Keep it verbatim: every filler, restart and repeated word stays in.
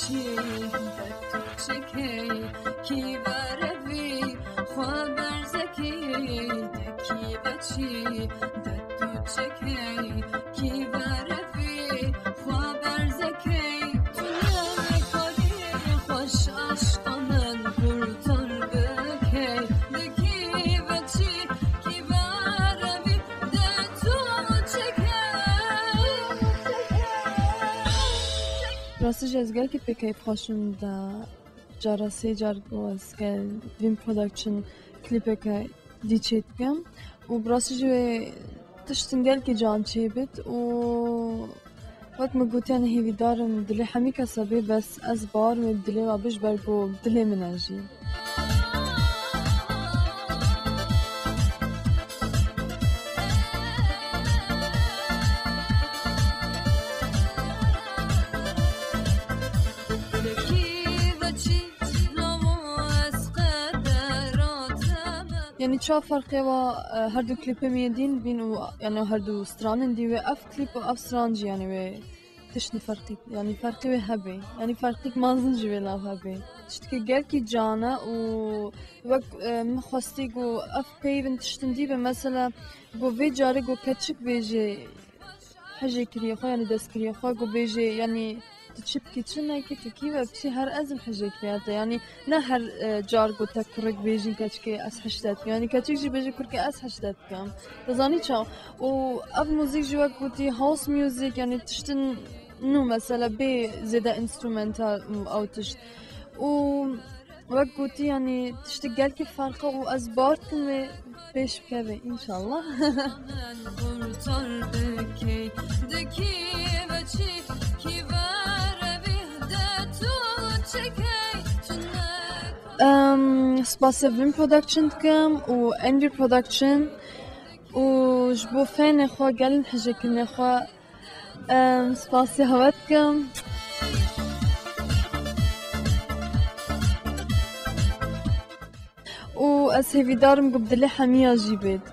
Çi de tu çekey kî verevî xwe berzekî de kî veçî de tu çekey kî verevî xwe berzekey tu nekarî xweş aşqa min kurtar bikey de kî veçî kî verevî de tu çekey. Rastî jî ez gelkî pê keyfxweş im de cara sê car ku ez gel Vim Production klîpeke dî çêdikim û bi rastî jî wê tiştin gelkî can çêbit û wek min gotiye hêvîdar im dilê hemî kesa bê bes ez bawer im wê bi dilê me bê ji ber ku dilê min e jî. Yanî çawa ferqê wa, e, her du klîpê min yên dîn bîn û, yanî her du stranên dî wê ev klîp û ev stran jî yanî wê tiştî ferqî, yanî ferqê wê hebe. Yanî ferqîk mezin ji wê law hebe. Tiştekî gelkî can e û wek, e, min xwestî ku ev peyvên tiştin dî be, mesela ku vê carê ku keçik bêje hejêkiriyê xwe, yanî destkiriyê xwe, ku bêje, yanî tu çi bikî, çi nekî, tu kî ve biçî, her ez im hejêkiriya te. Yanî ne her, e, car ku te kurik bêjin keçikê ez hişte dikim. Yanî keçik jî bêje kurkê ez hişte dikim. Te zanî çawa? Û ev muzîk jî wek gotî house music, yanî tiştin nû mesela bê zêde instrumental û ew tişt. Û wek gotî, yanî tiştê gelkî ferq e û ez bawer dikim wê pêş bikeve, înşallah. Em, spasê Vim Production dikim û Envy Production û ji bo fênê xwe gelin hijêkirinê xwe Em, spasiya we dikim. Û ez hêvîdar im ku bi dilê hemiya jî bêt.